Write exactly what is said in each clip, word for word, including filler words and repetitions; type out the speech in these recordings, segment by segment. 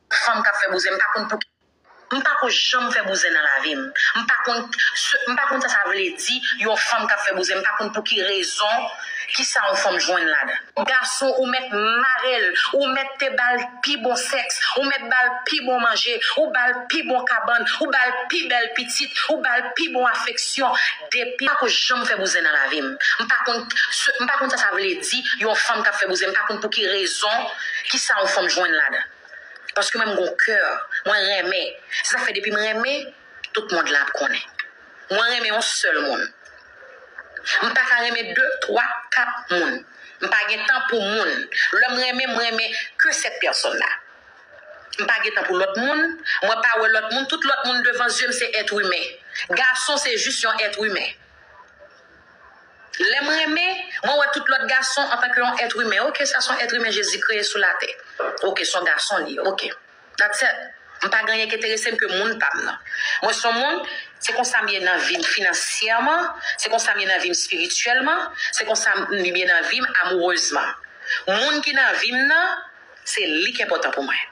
Fanm k ap fè bouzen, m pa konn pou ki. M pa ko janm fè bouzen nan lavi m. M pa konn, m pa konn sa sa vle di, yon fanm k ap fè bouzen. M pa konn pou ki rezon, ki sa yon fanm jwenn ladan. Gason, ou mèt mare l, ou mèt te ba l pi bon sèks, ou mèt ba l pi bon manje, ou ba l pi bon kabann, ou ba l pi bèl pitit, ou ba l pi bon afeksyon. Depi, m pa ko janm fè bouzen nan lavi m. M pa konn, m pa konn sa sa vle di, yon fanm k ap fè bouzen. M pa konn pou ki rezon, ki sa yon fanm jwenn ladan. Paske mwen, m gon kè, mwen renmen. Se sa k fè depi m renmen, tout mond la ap konnen. Mwen renmen yon sèl moun. M pa ka renmen de, twa, kat moun. M pa gen tan pou moun. Lè m renmen, m renmen ke cette personne là. M pa gen tan pou lòt moun. Mwen pa wè lòt moun. Tout lòt moun devan zye m se èt imen. Gason se jis yon èt imen. Lè m renmen, mwen wè tout lòt gason antanke yon èt imen. Oke, sa se yon èt imen Jezi kreye sou latè. Oke, se yon gason li ye. Oke. That's it. M pa gen anyen ki enterese m ke moun pa m nan. Mwen se yon moun, se konsa m ye nan vi m finansyèman, se konsa m ye nan vi m espirityèlman, se konsa m ye nan vi m amourezman. Moun ki nan vi m nan, se li ki enpòtan pou mwen.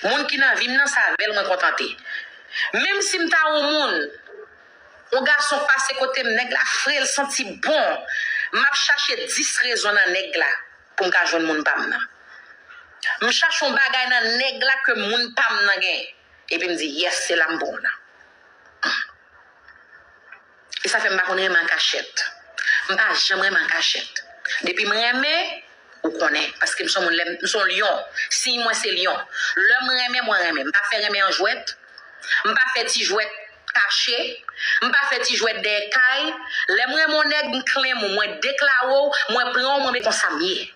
Moun ki nan vi m nan, se avè l mwen kontante. Menm si m ta yon moun, yon gason pase kote m, nèg la fre, l santi bon. M ap chache dis rezon nan nèg la pou m ka jwenn moun pa m nan. M chache yon bagay nan nèg la ke moun pa m nan gen. Epi m di, yes, se la m bon nan. E sa fè m pa konn renmen an kachèt. M pa janm renmen an kachèt. Depi m renmen, ou konnen. Paske m se yon moun, lè m, m se yon lyon. Siy mwen se lyon. Lè m renmen, mwen renmen. M pa fè renmen an jwèt. M pa fè ti jwèt kache. M pa fè ti jwèt dèyè kay. Lè m renmen yon nèg, m claim ou, mwen deklare w, mwen pran w, mwen met konsa m ye.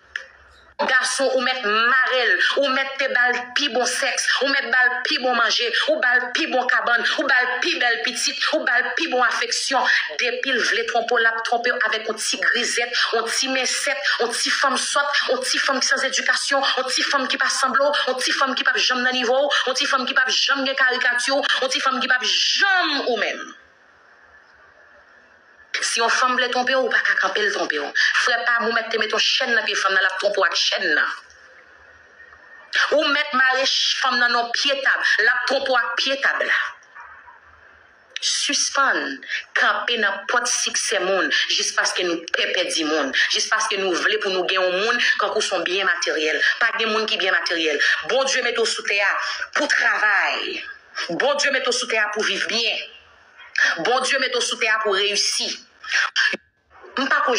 Gason, ou mèt mare l, ou mèt te ba l pi bon sèks, ou mèt ba l pi bon manje, ou ba l pi bon kabann, ou ba l pi bèl pitit, ou ba l pi bon afeksyon. Depi l vle twonpe w, l ap twonpe w avèk yon ti grizèt, yon ti mensèt, yon ti fanm sòt, yon ti fanm ki san edikasyon, yon ti fanm ki pa sanble w, yon ti fanm ki p ap janm nan nivo w, yon ti fanm ki p ap janm gen karikati w, yon ti fanm ki p ap janm ou menm. Si yon fanm vle twonpe w, ou pa ka kanpe l twonpe w. Frè pa m, ou mèt te met yon chèn nan pye fanm nan, l ap twonpe w ak chèn nan. Ou mèt mare ch-, fanm nan nan yon pye tab, l ap twonpe w ak pye tab la. Sispann kanpe nan pòt siksè moun jis paske nou pè pèdi moun, jis paske nou vle pou nou gen yon moun kankou s on byen materyèl. Pa gen moun ki byen materyèl. Bondye mete w sou tè a pou travay. Bondye mete w sou tè a pou viv byen. Bondye mete w sou tè a pou reyisi. M pa ko